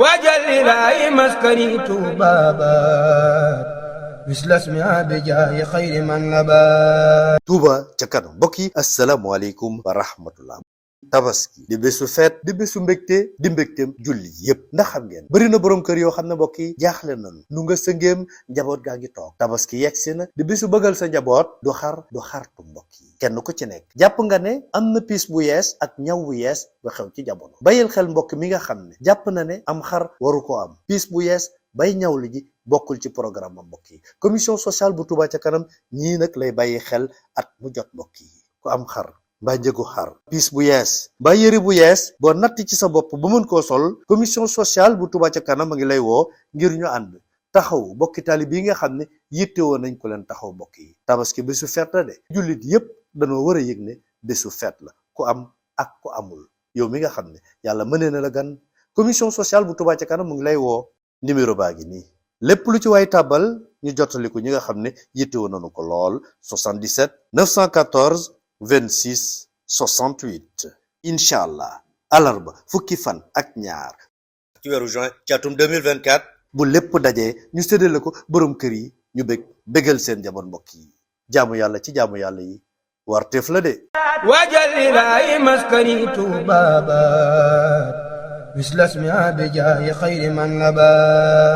وجل مسكني بابات مثل اسمها بجاه خير من نبات. Touba ca kanam mbokk yi asalaamualeykum wa rahmatullah. tabaski di bésu feet di bésu mbégte di mbégteem julli yépp ndax xam ngeen bëri na boroom kër yoo xam ne mbokk yi jaaxle nañu nu nga sëngéem njaboot gaa ngi toog tabaski yegsi na di bésu bëggal sa njaboot du xartu mbokk yi kenn ku ci nekk jàpp nga ne am na piis bu yees ak ñaw bu yees ba xew ci jamono bàyyil xel mbokk mi nga xam ne jàpp na ne am xar waru ko am piis bu yees bay ñaw li ji bokkul ci programme am mbokk yi commission sociale bu Touba ca kanam ñii nag lay bàyyi xel at mu jot mbokk yi ku am xar mbaa njëgu xar piis bu yees mbaa yëri bu yees boo natt ci sa bopp ba mën koo sol commission sociale bu Touba ca kanam a ngi lay woo ngir ñu ànd taxaw bokki taalib yi nga xam ne yitte woon nañ ko leen taxaw mbokk yi tabaski bésu feet la de jullit yépp dañoo war a yëg ne bésu feet la ku am ak ku amul yow mi nga xam ne yàlla mënee na la gan commission sociale bu Touba ca kanam mu ngi lay woo numéro baa ngi nii lépp lu ci waay tàbbal ñu jottaliku ñi nga xam ne yitte woon nañu ko lool 77 914 26 68 incha allah alarba fukki fan ak ñaar ci weeru juin ci atum 2024 bu lépp dajee ñu séddale ko borom kër yi ñu bégal seen njaboot mbokk yi jaamu yàlla ci jaamu yàlla yi warteef la de وجل مسكني بابات مثل اسمها بجاه خير من نبات.